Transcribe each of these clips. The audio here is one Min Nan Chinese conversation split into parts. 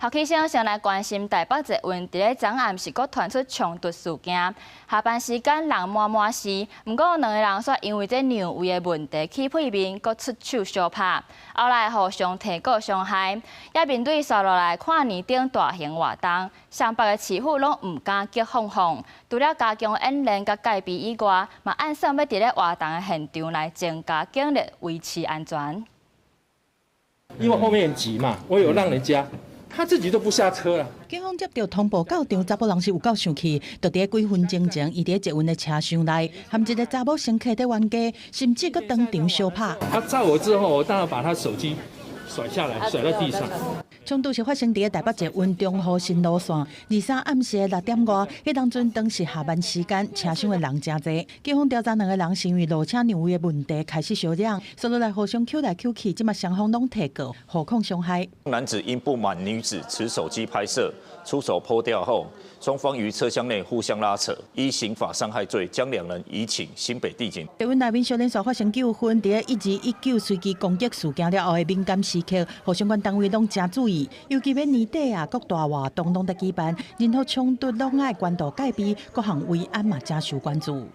頭起先先來關心台北捷運，佇咧昨暗時閣傳出衝突事件。下班時間人滿滿是，毋過兩个人煞因為這讓位的問題起屁面，閣出手相拍，後來互相提告傷害。也面對紲落來跨年等大型活動，雙北的市府攏毋敢激放放，除了加強演練佮戒備以外，嘛按算欲佇咧活動的現場來增加警力，維持安全。因為後面擠嘛，我有讓人家。他自己都不下車啦。警方接到通報到場，查某人是有夠生氣，就佇幾分鐘前，伊佇捷運的車廂內，和一个查某乘客佇冤家，甚至閣當場相拍。他照我之後，我當然把他手機甩下來，甩到地上。衝突是發生佇台北捷運中和新蘆線，23暗時6點外，彼當陣當時下班時間，車廂的人誠濟。警方調查兩个人是因為落車讓位的問題開始相嚷，紲落來互相抾來抾去，這馬雙方攏提告，互控傷害。男子因不滿女子持手機拍攝，出手潑掉後，雙方於車廂內互相拉扯，依刑法傷害罪將兩人移請新北地檢。捷運內面小連續發生糾紛，佇1219隨機攻擊事件了後的敏感時刻，予相關單位攏誠注意，尤其欲年底啊，各大活動攏佇舉辦，任何衝突攏愛高度戒備，各項維安嘛誠受關注。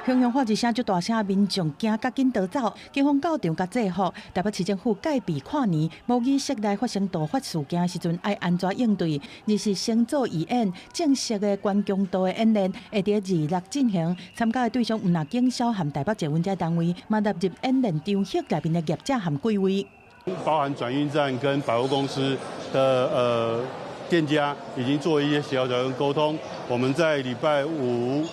雄雄喊一聲足大聲，民眾驚甲緊逃走，警方到場共制服。台北市政府戒備跨年，模擬室內發生突發事件時陣，愛按怎應對？而是先做預演，正式的高強度的演練會佇26進行。參加的對象毋但警消和台北捷運這單位，嘛納入演練場域內面的業者和櫃位。包含轉運站跟百貨公司的店家已經做一些協調跟溝通。我們在禮拜五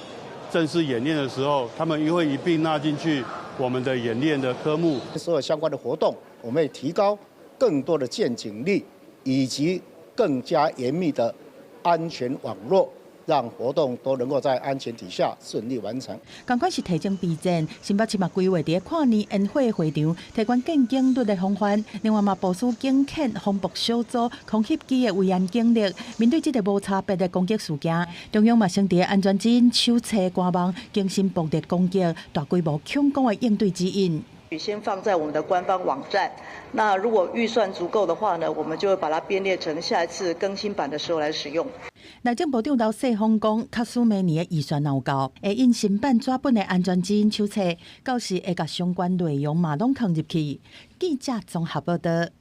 正式演練的時候，他們也會一併納進去我們的演練的科目。所有相關的活動，我們會提高更多的見警力，以及更加嚴密的安全網絡，讓活動都能夠在安全底下順利完成。仝款是提前備戰，新北市嘛規劃佇跨年煙火會場，提懸見警率的防範，另外嘛部署警犬、防暴小組、空襲機的維安警力。面對這个無差別的攻擊事件，中央嘛先佇安全指引手冊官網更新暴力攻擊、大規模恐攻的應對指引。先放在我們的官方網站，那如果預算足夠的話呢，我們就會把它編列成下一次更新版的時候來使用。內政部長劉世鋒講，假使明年的預算若有夠，會印新版紙本的安全指引手冊，到時會共相關內容嘛攏放入去。記者綜合報道。